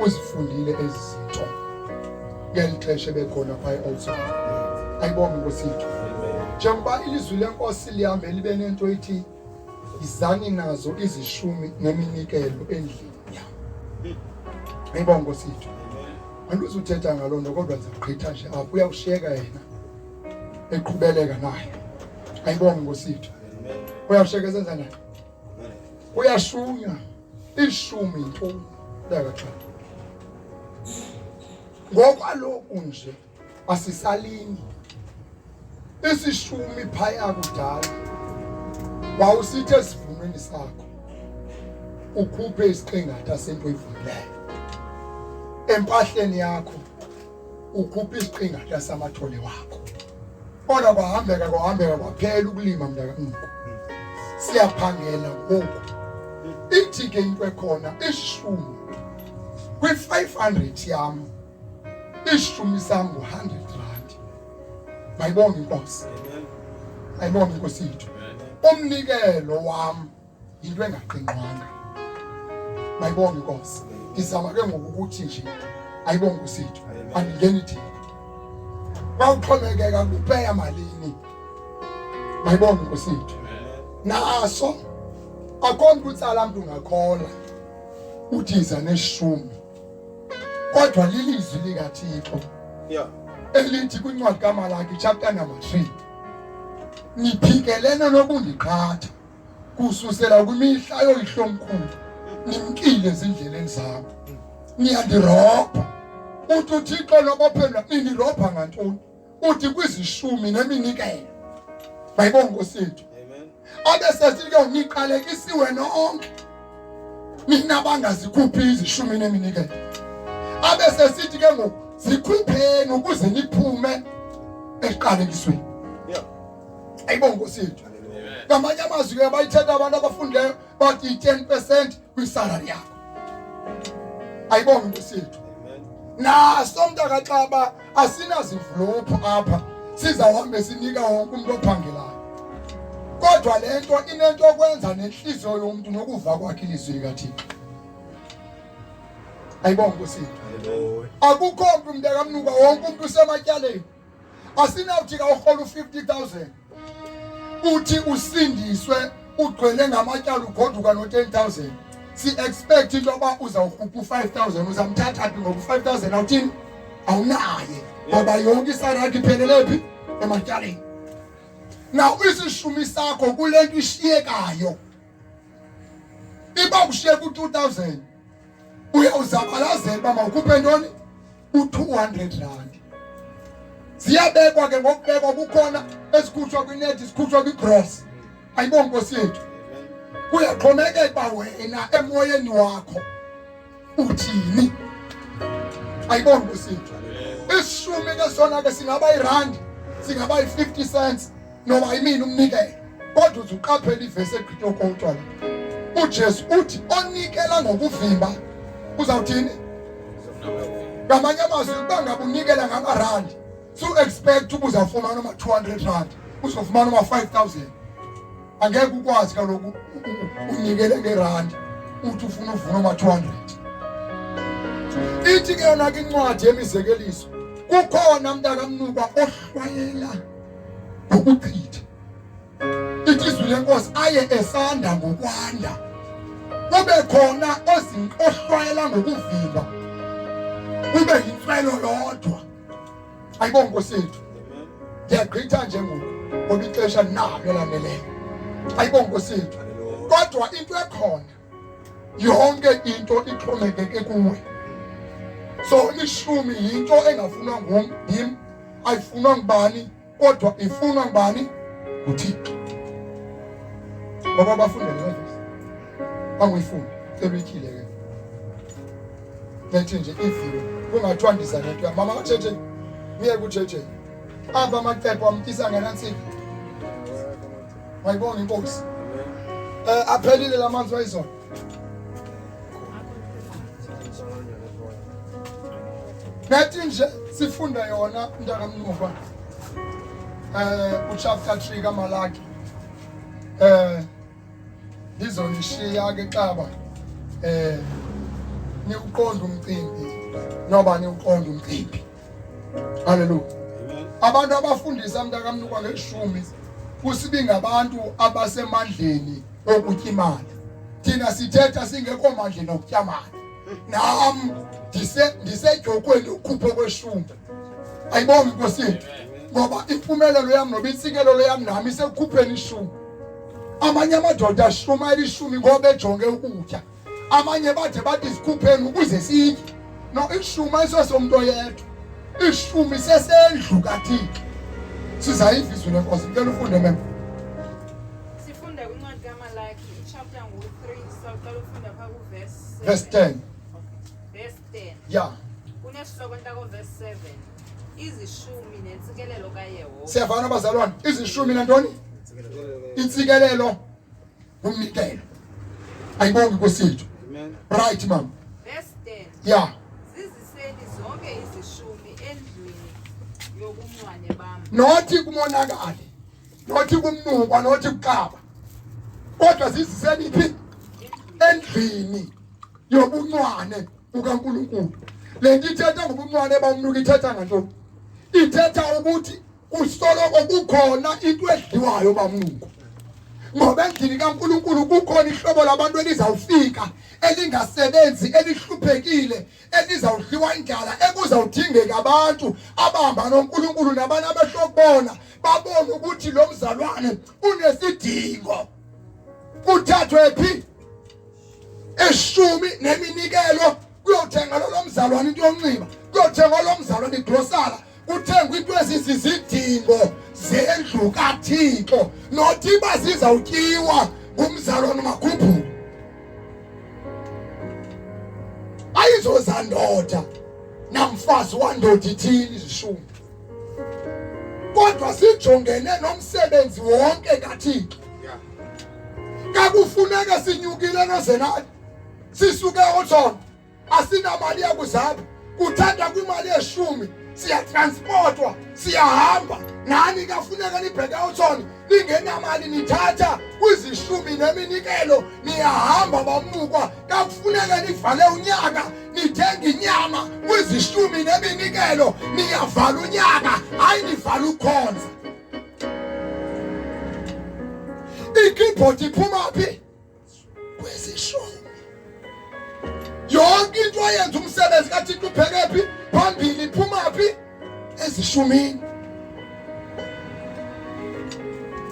Uzifundile ezi zinto ngeli xesha ebekhona phaya also. Ayibonge Nkosi yethu. Njengoba ilizwi lenkosi lihambe libe nento ithi izani nazo izishumi neminikelo endlini yam. Ayibonge Nkosi yethu. Andizuthetha ngaloo nto kodwa ndizawugqitha nje apho, uyawushiyeka yena eqhubeleka naye. Ayibonge Nkosi yethu. Uyawushiyeka esenza njani? Uyashunywa. Ishumi yintoni lakaxa? Ngokwaloku nje asisalimi. Isishumi phaya kudala wawusithi esivunweni sakho ukhuphe isiqingatha sento oyivunileyo empahleni yakho, ukhuphe isiqingatha samathole wakho. Kodwa kwahambeka kwahambeka kwaphela ukulima mntakamntu, siyaphangela ngoku. Ithi ke into ekhona ishumi kwi-500 yam, ishumi sam ngu-100 rand. Mayibonge inkosi, ayibonge inkosi yethu. Umnikelo wam yinto engaqingqwanga. Mayibonge inkosi. Ngizama ke ngoku ukuthi nje ayibonge inkosi yethu, andingeni thina kwawuxhomekeka kupeya malini. Mayibonge inkosi yethu. Naso akho mntu utsala mntu ngakhola uthi iza neshumi, kodwa lilizwi likaThixo elithi kwincwadi kaMalaki chapter number 3, niphikelene nokundiqhatha kususela kwimihla yoyihlomkhulu, nimkile ezindleleni zam, niyandirobha. Uthi uThixo nobophendula, nindirobha ngantoni? Uthi kwizishumi neminikelo. Mayibonge Nkosi yethu. Abe sesithi ke niqalekisiwe nonke nina bangazikhuphi izishumi neminikelo. Abe sesithi ke ngoku zikhupheni ukuze niphume ekuqalekisweni. Ayibonge Nkosi yethu. Ngamanye amazwi ke bayithetha abantu abafundileyo bathi i-10% kwisalary yakho. Ayibonge Nkosi yethu. Naso mntakaxaba asinazimvulophu apha sizawuhambe sinika wonke umuntu ophangelayo, kodwa le nto inento okwenza nenhliziyo yomntu nokuva kwakhe ilizwi likaThixo. Ayibonge Nkosi yethu. Akukho mntu mntakamnuka, wonke umntu usematyaleni. Asinawuthi ka urhola u-50,000 uthi usindiswe ugcwele ngamatyala ugoduka no-10,000, si-expect into yoba uzawukhupha u-5,000. Uzamthatha phi ngoba u-5,000 awuthini? Awunaye, ngoba yonke isara yakho iphelele phi? Ematyaleni. Now isishumi sakho kule nto ishiyekayo, iba kushiyeka u-2,000, uyawuzabalazela uba mawukhuphe ntoni? U-200 rand. Ziyabekwa ke ngokubekwa, kukhona ezikhutshwa kwinethi, zikhutshwa kwigross. Ayibonge Nkosi yethu. Kuyaxhomekeka uba wena emoyeni wakho uthini. Ayibonge Nkosi yethu. Isishumi ke sona ke singaba irandi, singaba yi-50 cents, noma yimini umnikelo, kodwa uze uqaphele ivesi egqitha okotwa la. UJesu uthi onikela ngokuvimba uzawuthini? Ngamanye amazwi, ukuba ngabe unikela ngamarandi, su expect uba uzawufumana uma-200 rand, uzofumana uma-5000. Angeke ukwazi kaloku unikele ngerandi uthi ufuna uvuna uma-200. Ithi ke yona ke incwadi yemizekeliso, kukhona mntakamnukwa ohlwayela ngokuchitha, ithi izwi lenkosi aye esanda ngokwanda, kube khona ohlwayela ngokuvimba kube yintswelo yodwa. Ayibonge Nkosi yethu. Ndiyagqitha nje ngoku ngoba ixesha nalo elaneleyo. Ayibonge Nkosi yethu. Kodwa into ekhona, yonke into ixhomekeke kuwe. So ishumi yinto engafunwa ngum yim, ayifunwa ngubani, kodwa ifunwa ngubani? NguThixo. Ngoba bafundele le vesi, banguyifunda, cela uyityhile ke nethi nje iviwe, kungathiwa ndiza nento yam. Mama kaJJ, uye kuJJ apha, amacepho amtyisa ngenantsika. Mayibonge inkosi. Aphelile lamanzi wayizona. Nethi nje sifunda yona mntakamnuka uchapter 3 kaMalaki. Ndizonishiya ke xaba niwuqonda umcimbi noba niwuqonda umcimbi. Haleluya. Abantu abafundisa mntakamnukwa ngeshumi kusibi ngabantu abasemandleni okutya imali. Thina sithetha singekho mandleni okutya mali. Nam ndisedyokweni ukhupho kweshumi. Ayibonge inkosi yethu ngoba impumelelo yam noba intsikelelo yam nami isekukhupheni ishumi. Amanye amadoda ashumayela ishumi ngoba ejonge ukutya. Amanye bade bathi sikhupheni ukuze sitye. No, ishumi ayisosomntu oyedwa. Ishumi sesendlu kaThixo. Sizayiva izwi lenkosi. Ngicela ufunde mem. Sifunda kwincwadi kaMalaki, ichapter ngu-3, sawuqala ukufunda phaa kuverse 7. Verse 10. Verse 10. Yeah. Kunesihloko ntako verse 7. Izishumi nentsikelelo kaYehova. Siyavana bazalwane, izishumi nantoni? Intsikelelo ngumnikelo. Ayibongi inkosi yethu. Right mama. Verse 10. Yeah. Ziziseni zonke izishumi endlwini yobuncwane bam. Nothi kumonakale. Nothi kumnukwa, nothi kuxaba. Kodwa ziziseni phi? Endlwini yobuncwane bukaNkulunkulu. Le nto ithetha ngobuncwane bamnuka ithetha ngantoni? Ithetha ukuthi kusoloko kukhona into edliwayo bamnuka. Ngoba endlini kaNkulunkulu kukhona ihlobo labantu elizawufika elingasebenzi elihluphekile elizawudliwa indlala ekuzawudingeka abantu abahamba noNkulunkulu nabantu abehlokubona babone ukuthi lo mzalwane unesidingo kuthathwe phi eshumi neminikelo kuyothenga lo mzalwane into yonxiba kuyothenga lo mzalwane igrosala kuthengwa into ezizizidingo zendlu kaThixo nothi uba zizawutyiwa ngumzalwane umakhumbule ayizozandoda namfazi wandoda ithini izishumi kodwa sijongene nomsebenzi wonke kaThixo kakufuneka sinyukile nozenani sisuke othona asinamali yakuzapha kuthathwa kwimali yeshumi siyatransportwa siyahamba nani kafuneka nibheke othona ningenamali nithatha kwizishumi neminikelo niyahamba bamukwa kakufuneka nivale unyaka nithenga inyama kwizishumi neminikelo niyavala unyaka hayi nivala ukhonza ikeyboard iphuma phi kwezishumi yonke into ayenza umsebenzi kaThixo ubheke phi phambili iphuma phi ezishumini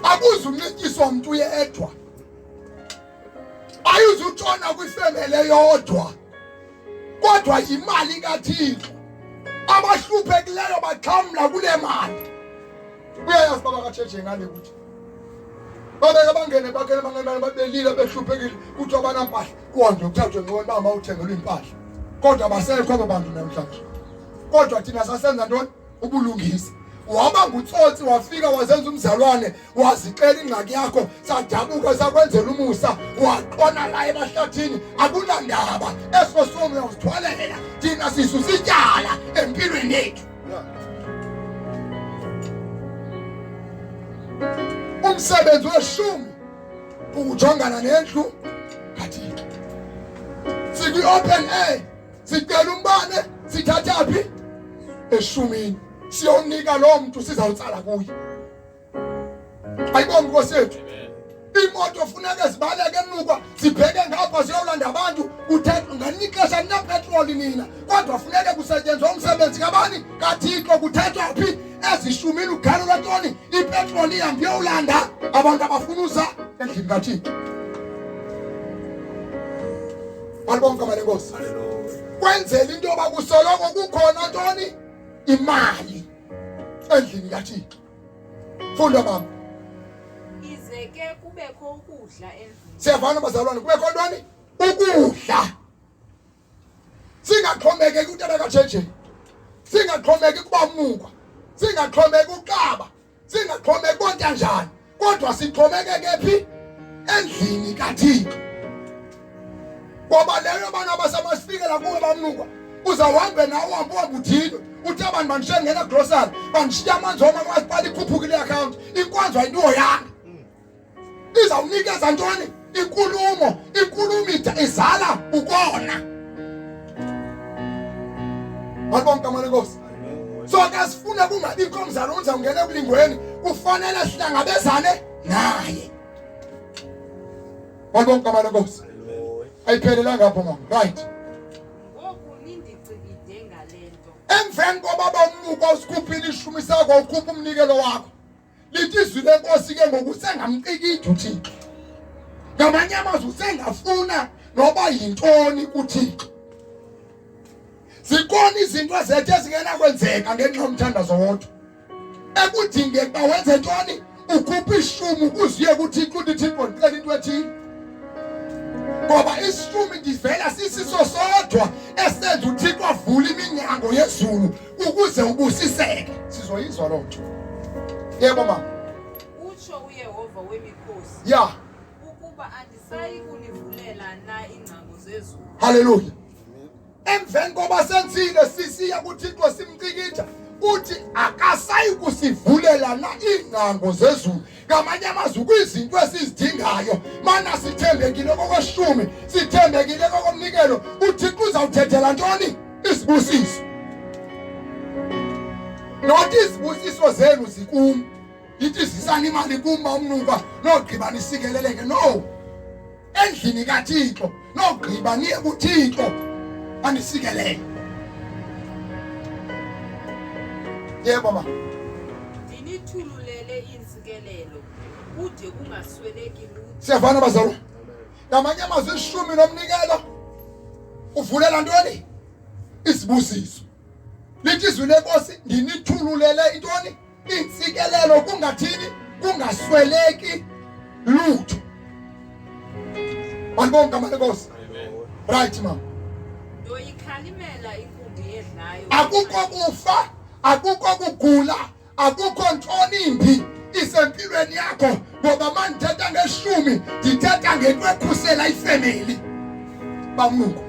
akuzunxityiswa mntu yedwa ayizutshona kwifemele eyodwa kodwa yimali kaThixo abahluphekileyo baxhamla kule mali uyayazi baba katsheje ngale ukuthi babeke bangene bakele bangene babelile behluphekile kuthiwa banampahla kuhanjwe kuthathwe ngcono uba mawuthengelwe impahla kodwa basekho abo bantu namhlanje kodwa thina sasenza ntoni ubulungisa waba ngutsotsi wafika wazenza umzalwane wazixela ingxaki yakho sadabuka sakwenzela umusa waqona la emahlathini akunandaba eso sono uyawuzithwalela thina sisusa ityala empilweni yethu umsebenzi weshumi ukujongana nendlu kaThixo sikwi-open air sicela umbane sithatha phi eshumini siyonika lo mntu sizawutsala kuye ayibonge inkosi yethu imoto funeka zibaleke enukwa zibheke ngapha ziyolanda abantu kuthethwa ngelinye ixesha ninepetroli nina kodwa funeke kusetyenzwa umsebenzi kabani kathixo kuthethwa phi ezishumini ugalo lwantoni ipetroli ihambe iyowulanda abantu abafuna uza endlini kathixo malibonke igama lenkosi kwenzela into yoba kusoloko kukhona ntoni imali endlini kathixo funda baba ize ke kubekho ukudla endlini siyavana bazalwane kubekho ntoni ukudla singaxhomekeki utata katsheje singaxhomeki kubamukwa singaxhomeki uqaba singaxhomeki kontanjani kodwa sixhomekeke phi endlini kaThixo ngoba leyo abantu abasamasifikela kuwe bamnukwa uzawuhambe nawe uhambe uhambe uthini uthi abantu bandishiye ngena grocery bandishiye amanzi oma kwamasipala ikhuphukile iakhawunti inkonzo ayintoyanga izawunikeza ntoni inkulumo inkulumo izala ukona Malibonke igama lenkosi. So ke sifuna kungabikho mzalwane uzawungena ekulingweni, kufanele sihlangabezane naye. Malibonke igama lenkosi. Ayiphelelanga apho mama. Right. Ngoku nindicikide ngale nto. Emveni koba bamnuka usikhuphile ishumi sakho ukhupha umnikelo wakho. Lithi izwi lenkosi ke ngoku usengamcikidi uThixo. Ngamanye amazwi usengafuna noba yintoni kuThixo. Zikhona izinto ezethu ezingenakwenzeka ngenxa yomthandazo wodwa. Ekudingeka uba wenze ntoni? Ukhuphe ishumi ukuze uye kuThixo uthi Thixo ndicela into ethile. Ngoba ishumi ndivela sisiso sodwa esenza uThixo avule iminyango yezulu ukuze ubusiseke. Sizoyizwa loo nto. Yebo mama. Utsho uYehova wemikhosi. Ya. Ukuba andisayi kunivulela na iingcango zezulu. Haleluya. Emveni koba senzile sisiya kuThixo simcikitha uthi akasayi kusivulela na iingcango zezulu. Ngamanye amazwi kwizinto esizidingayo mana sithembekile kokweshumi, sithembekile kokomnikelo, uThixo uzawuthethela ntoni? Isibusiso. Not izibusiso zenu zikum. Yithi zisani imali kum bawumnuka nogqiba nisikeleleke. No. Endlini kaThixo nogqiba niye kuThixo anisikelele. Yebo ma. Ndinithululele iintsikelelo kude kungasweleki lutho. Siyavana bazalwane. Ngamanye amazwi ishumi nomnikelo uvulela ntoni? Isibusiso. Lithi izwi lenkosi ndinithululele intoni? Iintsikelelo kungathini? Kungasweleki lutho. Malibonke igama lenkosi. Right mama. Ndoyikhalimela inkumbi edlayo. Akukho kufa, akukho kugula, akukho ntoni imbi isempilweni yakho ngoba mandithetha ngeshumi ndithetha ngento ekhusela ifemeli. Bamnuko.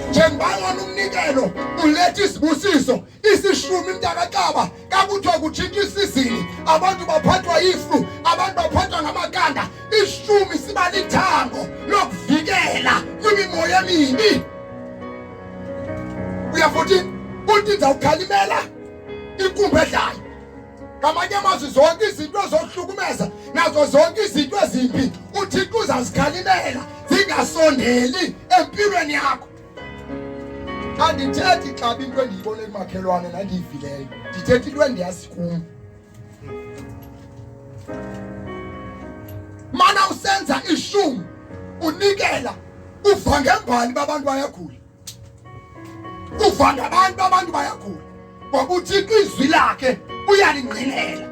Njengoba wona umnikelo uletha isibusiso isishumi mntakaxaba kakuthiwa kutshintsha isizini abantu baphathwa yiflu abantu baphathwa ngamakanda ishumi siba lithango lokuvikela kwimimoya emibi. Uyafuthi uthi ndizawukhalimela inkumbi edlayo. Ngamanye amazwi zonke izinto ezokuhlukumeza nazo zonke izinto ezimbi uThixo uzazikhalimela zingasondeli empilweni yakho. Andithethi xa into endiyibone kumakhelwane nandiyivileyo, ndithetha into endiyazi kum. Mana usenza ishumi unikela uva ngembali babantu bayagula, uva ngabantu abantu bayagula, ngoba uThixo izwi lakhe uyalingqinela.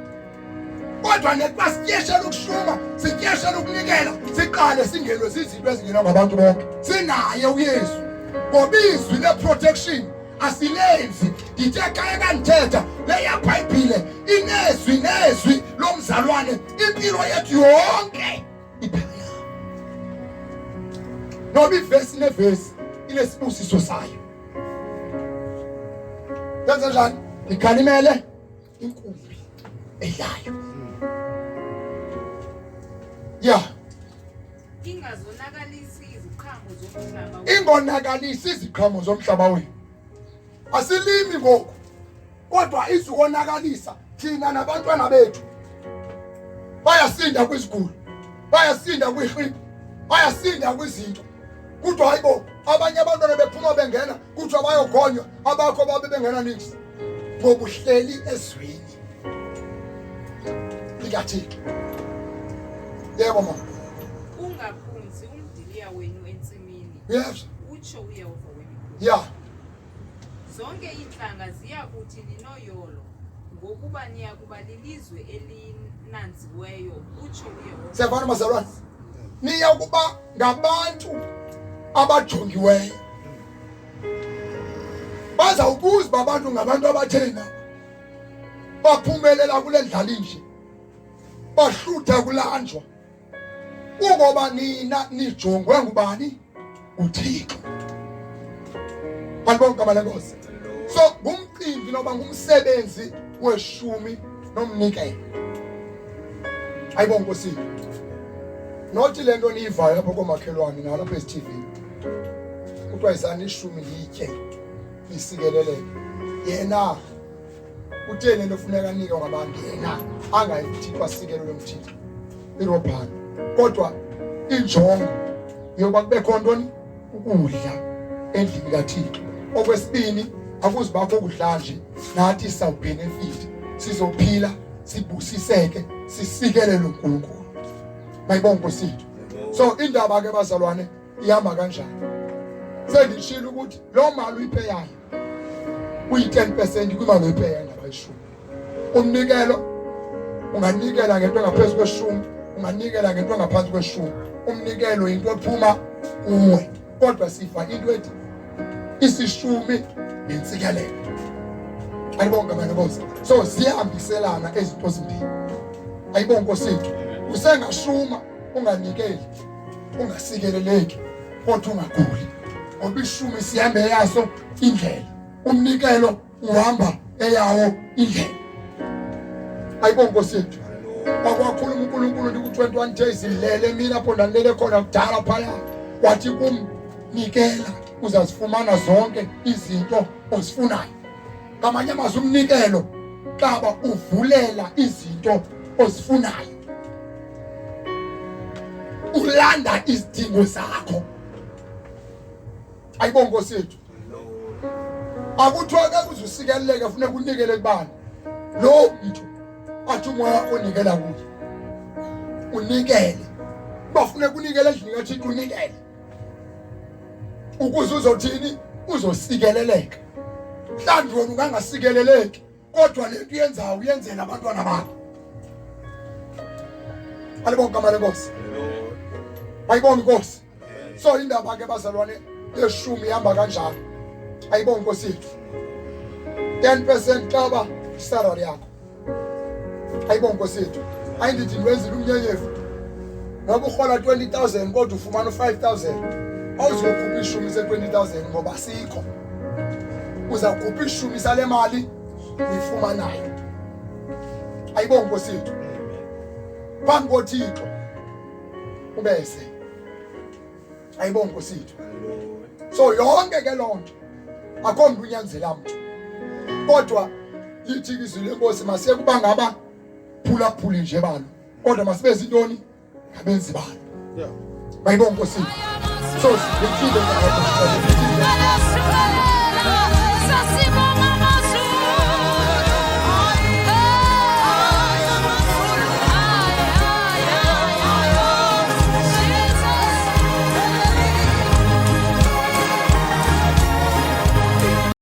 Kodwa nekuba sityeshela ukushuma, sityeshela ukunikela, siqale singenwe zizinto ezingenwa ngabantu bonke. Sinaye uYesu ngoba izwi le-protection asilenzi. Ndithe xa ekandithetha leya Bhayibhile inezwi nezwi lomzalwane, impilo yethu yonke iphaya. Noba ivesi nevesi inesibusiso sayo. Yenze njani? Ndikhalimele inkumbi edlayo. Ya. Ingazonakalisi iziqhamo zomhlaba. Ingonakalisi iziqhamo zomhlaba wenu. Asilimi ngoku kodwa izukonakalisa thina nabantwana bethu. Bayasinda kwizigulo, bayasinda kwihlwitha, bayasinda kwizinto. Kuthiwa hayibo abanye abantwana bephuma bengena kuthiwa bayogonywa, abakho babe bengena niks. Ngokuhleli ezwini likaThixo. Yebo mama. Ungaphunzi umdiliya wenu entsimini. Yes. Utsho uYehova wemikhosi. Yeah. Zonke iintlanga ziya kuthi ninoyolo, ngokuba niya kuba lilizwe elinanziweyo, utsho uYehova. Siyavana bazalwane. Niya kuba ngabantu abajongiweyo. Bazawubuza uba abantu ngabantu abatheni aba. Baphumelela kule ndlala inje. Bahlutha kulanjwa. Kungoba nina nijongwe ngubani? UThixo. Malibonke igama lenkosi. So ngumcimbi noba ngumsebenzi weshumi nomnikelo. Ayibonke Nkosi. Nothi le nto niyivayo apha koomakhelwane nalapha ezithivini. Kuthiwa izani ishumi litye lisikeleleke. Yena utheni into funeka anike ngabantu yena angayi kuThixo asikelelwe nguThixo irobhani. Kodwa injongo yokuba kubekho ntoni ukudla endlini kaThixo. Okwesibini akuzibakho ukudla nje nathi sawubhenefitha sizophila sibusiseke sisikelelwe uNkulunkulu. Mayibonge Nkosi yethu. So indaba ke bazalwane ihamba kanjani? Sengishilo ukuthi lo mali uyipeyayo uyi-10% kwimali oyipeyayo indaba yeshumi. Umnikelo unganikela ngento engaphezu kweshumi, unganikela ngento engaphansi kweshumi. Umnikelo into ephuma kuwe, kodwa sifa into ethi isishumi nentsikelelo. Ayibonke abantu Nkosi. So ziyahambiselana ezinto zimbili. Ayibonke Nkosi yethu. Usengashuma unganikeli, ungasikeleleki, kodwa ungaguli. Ngoba ishumi sihambe yaso indlela. Umnikelo uhamba eyawo indlela. Ayibonke Nkosi yethu. Wakwakhuluma uNkulunkulu ndiku 21 days ngilele mina apho ndandilele khona kudala phaya. Wathi kum nikela uzazifumana zonke izinto ozifunayo. Ngamanye amazwi umnikelo xaba uvulela izinto ozifunayo. Ulanda izidingo zakho. Ayibonke Nkosi yethu. Akuthiwa ke uzusikeleleke funeka unikele kubani. Lo mntu athi umoya wakho unikela kuye. Unikele. Bafuneka unikele endlini kaThixo unikele. Ukuze uzothini? Uzosikeleleka. Mhlawumbi wena ungangasikeleleki kodwa le nto uyenzayo uyenzela abantwana bakho. Alibonke igama lenkosi. Ayibonke inkosi. So indaba ke bazalwane yeshumi ihamba kanjalo. Ayibonke inkosi yethu. 10% xaba salary yakho. Ayibonke inkosi yethu. Ayindithi ndiwenzile umnyenyevu. Noba urhola 20,000 kodwa ufumana u5,000. Awuzokhupha ishumi se-20,000 ngoba sikho. Uzakhupha ishumi sale mali uyifumanayo. Ayibonke inkosi yethu. Phambi koThixo ubese ayibonke Nkosi yethu. So yonke ke loo nto akho mntu unyanzela mntu, kodwa lithi izwi lenkosi masiye kuba ngaba phulaphuli nje balo, kodwa masibe zintoni ngabenzi balo. Bayibonke Nkosi yethu. So sibhekile.